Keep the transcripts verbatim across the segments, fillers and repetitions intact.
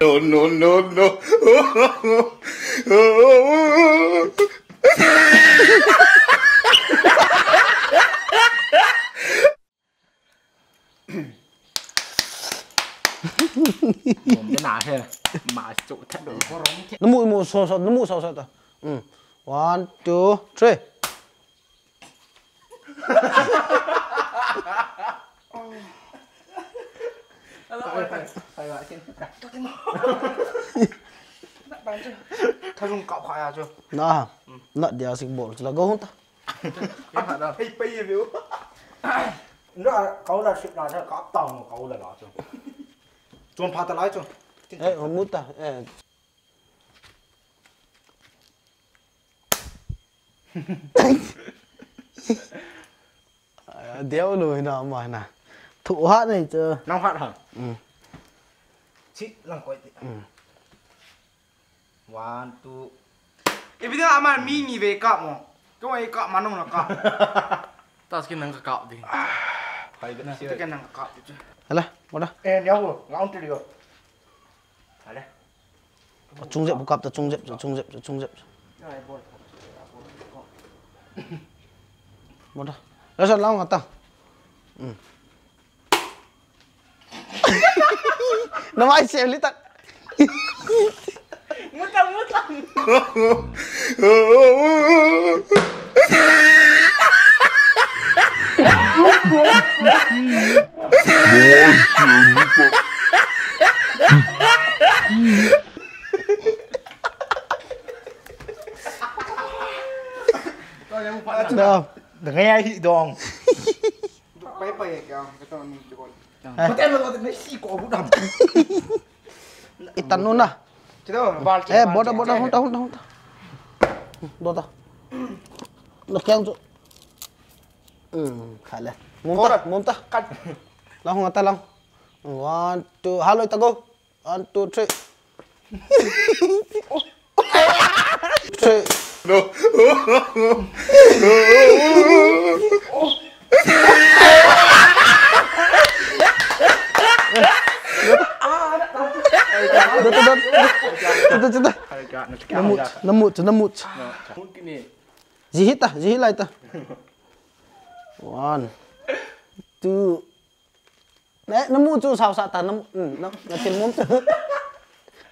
No, no, no, no. Mom de na he. Ma chu that do. Namu, mu, so, so, namu, so, so, ta. Mm. One, two, three. Thajung kap kha ya chu. Na, na dia sik bol chu la go hon ta. Hei, pei ye view. Na, kau la sik na, kap tang kau la na chu. Chon pha ta lai chu. Eh, hon mu ta. Eh. Deu lui na ma na. Thu hat nei chu. Nang hat ha. Mm. Chi lang koi ti. Mm. One, two. Ipi dia ama mi ni ve kap mo. Kau ai kap ma nong na kap. Tas ki nang ka kap di. Hai de. Te ke nang ka kap di chu. Hala, mo da. Eh, ni au, nga on ti dio. Hala. Chung jep bu kap ta, chung jep, chung jep, chung jep. Mo da. La sa lang ta. Hmm. Na mai se li ta. Muta, muta. Da. Da ngai hi dong. Pai, pai, kya, kya, kya, kya. Pakai lo, lo, lo, si ko bu dam. Itan nu na. Chito, bal. Eh, boda, boda, hunta, hunta, hunta. Boda. Lo kyang chu. Hmm, khale. Munta, munta. Kat. Lang, hunta lang. One, two, halo ita go. One, two, three. Three. No. Dot, dot, dot. Chita, chita. Namu, namu, namu. Ji hita, ji hilai ta. One, two. Eh, namu chu sao sa ta, namu, mm, na, na tin mum chu.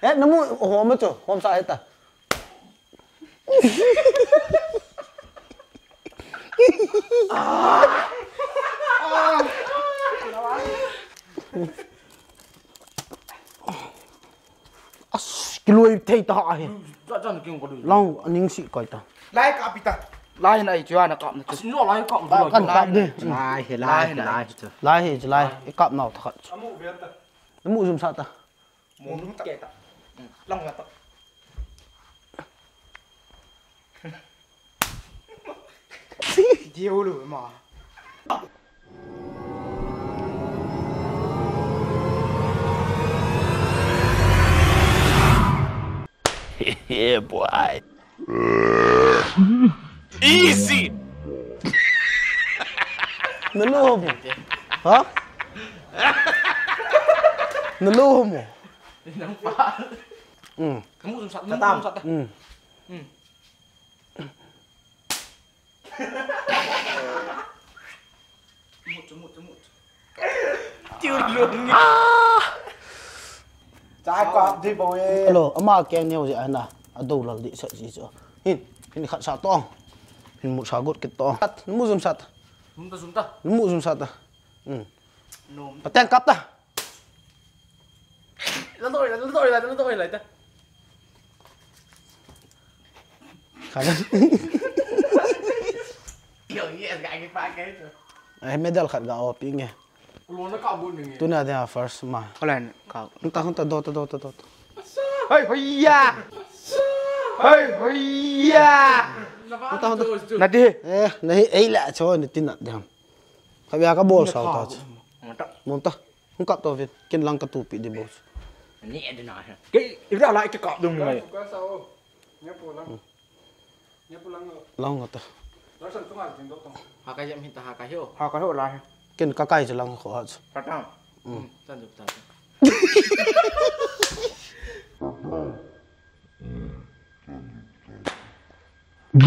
Eh, namu hom chu, hom sa ta. As, kiloi thei ta ahi. Cha chan king ko du. Long, aning si koi ta. Lai kap pi ta. Lai na ai chu ana kap na chu. As, no lai kap. Kan kap de. Lai he, lai he, lai he chu. Lai he chu, lai. I kap nau ta khat chu. Amu ve ta. Amu jum sa ta. Mom lum ta ke ta. Long ta. Diu lu ma. Yeah, boy. Easy. Nalo mo. Ha? Nalo mo. Nang pa. Mm. Kamu sum sat, kamu sum sat. Mm. Mm. Mut, mut, mut. Tiu lung. Chai kap di bo e. Hello, ama keng neo ji ana. Ado lal di sa ji chu. Hin, hin khat sa tong. Hin mut sa got kit tong. Sat, namu jum sat. Jum ta, jum ta. Namu jum sat. Hmm. Nom. Pateng kap ta. Ladoi, ladoi, ladoi, ladoi, ladoi. Khajan. Yo, yes, ga ki pa ke chu. Eh, medal khat ga o pi nge. Lo na ka bu ni nge. Tuna dia first ma. Kalen ka. Hunta, hunta, dota, dota, dota. Hei, hoiya. Hei, hoiya. Hunta, hunta. Na di. Eh, nahi, ei la cho ni tin na dia. Khabia ka bol sao ta. Monta. Monta. Hung kap to vin. Ken lang ka tupi di boss. Ni e di na he. Ke, ira la ke kap dung ngai. Ka sao. Nya po lang. Nya po lang. Lang ta. Larson tunga jing do tong. Ha ka yam hin ta ha ka hio. Ha ka hio la he. Ken ka kai je lang ko ha. Ka ta. Mm. Tan ju ta. Na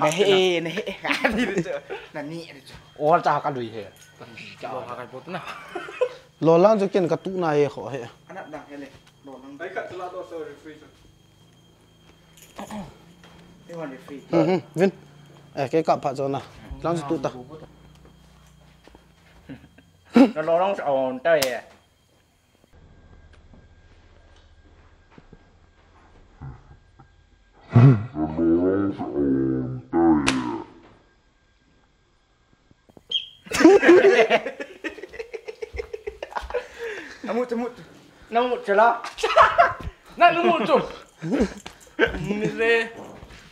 he, na he. Na ni chu. Ol cha ka lui he. Lo ha kai pot na. Lo lang chu ken ka tu na he kho he. Anat dang he le. Lo lang. Ai ka tu la do so refresh. They want refresh. Hmm, hmm. Vin. Eh, ke ka pa cho na. Lang chu tu ta. Na lo lang sa on ta he. Namut, namut. Namut chala. Na namut tu. Ni le.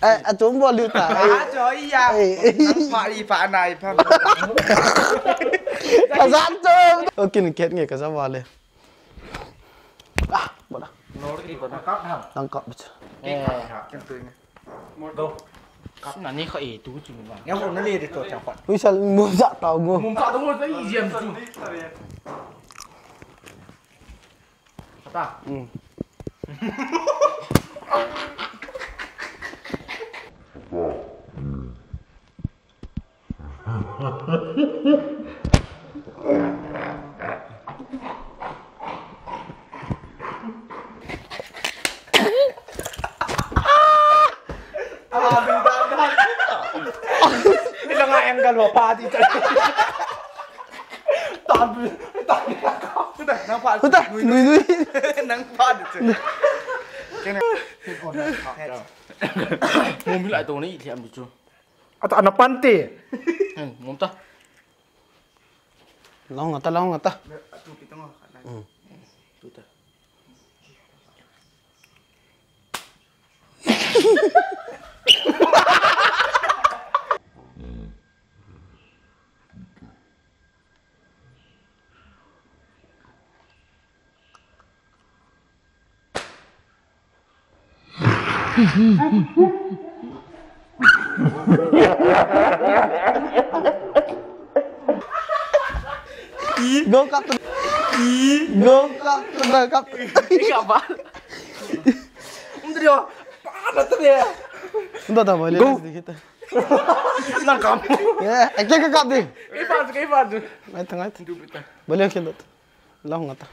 Eh, atum bol liu ta. Ah, cho iya. Eh. Nang pa i pa nai pa. Ka zan tu. O kin ket nge ka za wa le. Ah, bola. Nang kap bicha. Eh. Ken tu nge. Go. Kap na ni kha e tu chu ma. Nge ho na le de to chang pat. Ui sal mum sa ta go. Mum sa ta go sa i jiam chu. Kata. Hmm. Ilang angle ho pa di ta. Tabi, tabi. Nang pa. Huta, nui nui. Nang pa di. Kena. Mum hi lai to ni i thiam di chu. Ata ana pan te. Hmm, mum ta. Long ata, long ata. Atu ki tong kha na. Hmm. Tu ta. Go kap tu. Go kap tu, kap. Kap ba? Unda dia. Pada tu dia. Unda dah boleh. Go. Nang kap. Ya, ekak kap di. Kei pa tu, kei pa tu. Ngai ta, ngai ta. Boleh kena tu. Long ata.